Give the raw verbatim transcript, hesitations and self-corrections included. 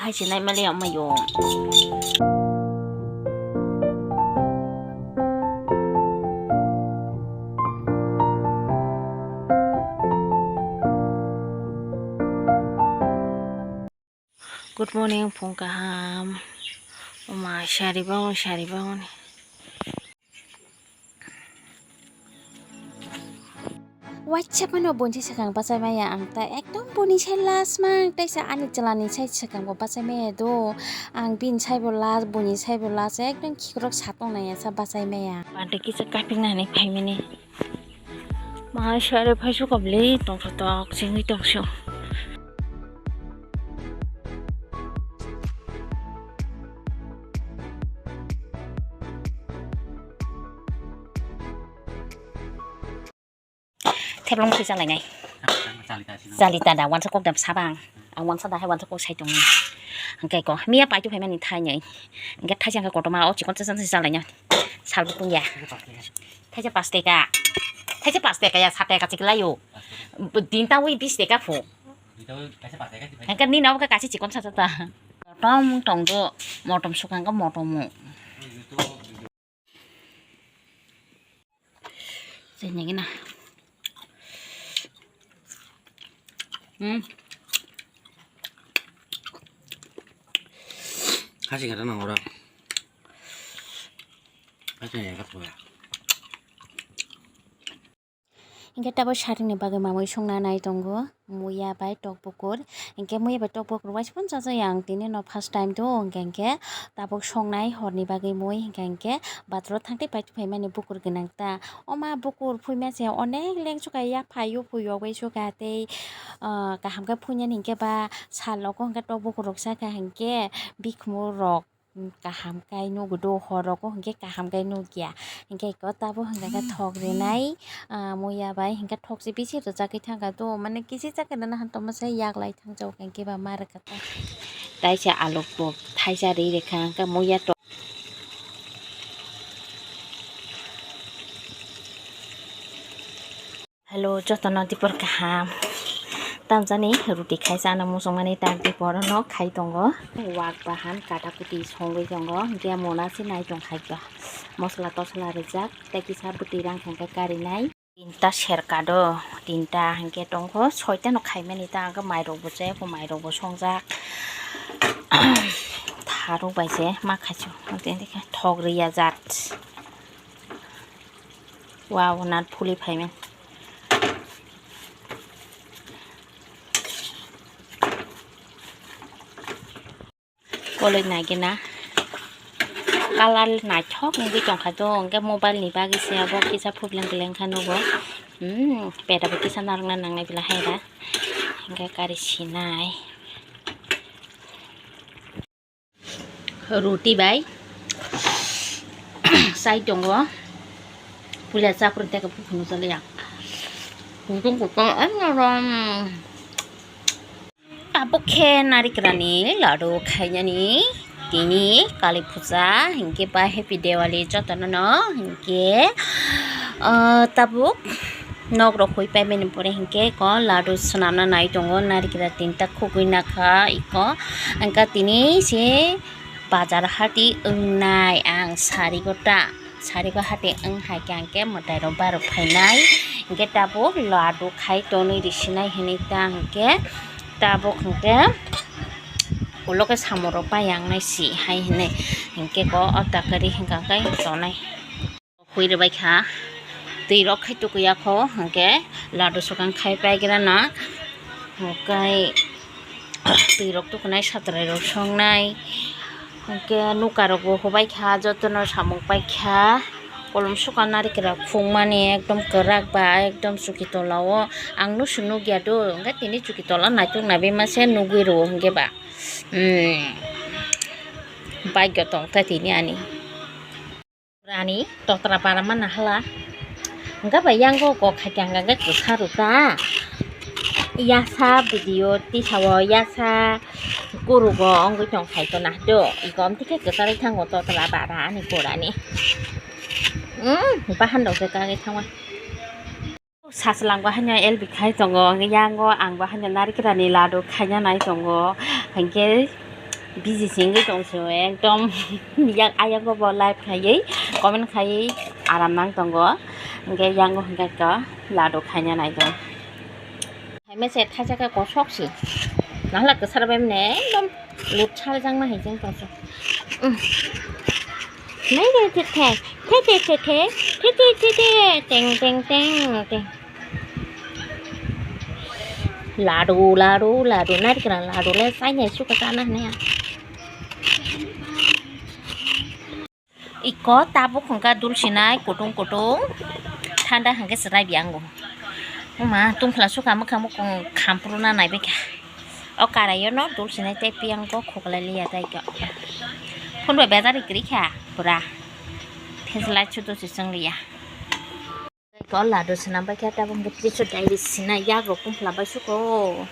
Hai se nai mali amayo. Good morning, phung kaham. Oma sari bango, sari bango ni. Waisa phano boni sai swkang bachai maya ang ta ekdom boni sai last mang tei sa ani chwla ni sai swkang bo bachai maya do ang bini sai bo last boni sai bo last ekdom khikrok sa tong nai ya sa bachai maya. Bante kisa kaping nani phai mani. Ma sare phai su kabli tong sa tok singwi tong su. Theblong kisa lainai. Chalita da wansa kok dam sabang. Ang wansa da hai wansa kok sai tong. Hingke ko miya pai tu hai mani thai nai. Hingke thai jang kotoma o chikon chasa chasa lainai. Sal bu tungya. Thaisa pas teka. Thaisa pas teka ya, sa teka chikla yo. Dinta wi bis teka phu. Hingke ni nabo ka kasi chikon sa ta. Motom tong do, motom sukang ka motom mo. Sini gina. Hmm. Kasi kata nang ora. Kasi ya kat ya. Hingke tabuk saringni bagwi mamui songna nai tongo, muya bai tok bukur. Hingke muya bai tok bukur waisa phano chajakya ang tini no first time do, hingke, hingke tabuk songnai horni bagwi mui, hingke, hingke bathroom thangtwi pai tongphaimani bukur gwnang ta. Oma bukur phuima se onek leng sukha, yaphai uphoi yogwi sukha tei, ah, kaham khe phuinani hingke ba sal rogo hingke tok bukur rok sakha hingke bikhumu rok. Kaham kai nugo do, hor rogo hingke kaham kai nugya. Hingke eko tabuk hingke khe thok rinai, ah, muya bai hingke thok se bisi rwchagwi thangkha do, mane kisi chakhe nana han tongma se yaklai thangjago hingke ba ma rwkha ta. Taisa aluk bo thaisa ri rwkha hingke muya tok. Hello, jotono dipor kaham. Tamjani ruti khai chana muchungmani tak dipor no khai tongo. Wak bahan kata kuti songwi tongo. Hingke mona se nai tong khai ba. Mosla tosla rijak. Tei kisa bwtwi rang hingke karinai. Tinta serka do. Tinta hingke tongo. Soita no khaimani ta hingke mairok bo chaya ko mairok bo songjak. Tharuk bai se ma khaisu. Thok riya jat. Wow, nat phuli phaimen. Koloi nai gena. Colour naithok wngwi tongkha do, hwnkhe mobile ni bagwi se abo kisa phubleng keleng kha nugo. Hmm, pera bo kisa narwkna nangnai bwla hai da. Hwnkhe kari sinai. Roti bai chai tongo. Puila chaprwng tei buphang no chaliya. Kutung kutung ekdom. Tabuk khe narikrani ladu khainani tini Kali Puja hinkhe ba Happy Diwali jotono no hinkhe, ah, tabuk. Nok rok hui paimani pore hinkhe eko ladu swnamna nai tongo, narikra tinta khugui nakha eko. Hwnkhe tini se bazar hati wngnai ang sari gota, sari gota hati wng hai khe ang khe mwtai rok barok phainai. Hinkhe tabuk ladu khai tonwi risinai hinwi ta hinkhe tabuk hinkhe ulo khe samung rok pai yang nai si hai hinwi hinkhe ko o takari hinkha khe tonai. Hui rwbai kha, twi rok khai tukuya kho, hinkhe ladu swkang khai pai gra na, hinkhe twi rok tukunai satrai rok songnai, hinkhe nuka rok bo hubai kha, jotono samung pai kha, kolom swkang narikra phungmani ekdom kwrak ba ekdom chuki tola o ang nusu nukya do, hinkhe tini chuki tola naitok naibai ma se nugwi rwo hinkhe ba, hmm, bike o tongkha tini ani. Rani totra para mana hala. Hingke bai yango kok hai khe hingke kwsa rwkha. Yasa video tisao yasa kurugo wngwi tong khai tona do. Igom tikhe kwcharwi thango totra para ani kurani. Umm, bahan rok khe kagwi thangma. Sachwlang bo haino L B khai tongo, hwnkhe yango ang bo haino narikrani ladu khaina nai tongo, hwnkhe Busy se wngwi tong se o ekdom. Yak, ayang bo live khaiwi comment khaiwi aram nang tongo. Hwnkhe yango hwnkhe ka ladu khaina nai tongo. Hai mese thaisa khe kosok se. Nahla kwchar bai mane ekdom lut sal jang ma hai jeng tong se. Nai de the the the the the the the the the teng teng teng teng. Ladu, ladu, ladu, narikra ladu le chainai suka chana hwnwi ang. Iko tabuk hwnkha dul sinai kutung kutung thanda hwnkhe chwrai biyango. Uma tungphla suka mwkhang mukung khampruna naibaikha. O karaio no dul sinai tei piyang bo khuklai liya tei khe. Phunba bejari kwrwi kha pura. Theslai chutu se chwng liya. Ko ladu swnam bai khe tabuk hwnkhe Trisu diary sinai yak rok tungphla bai suko.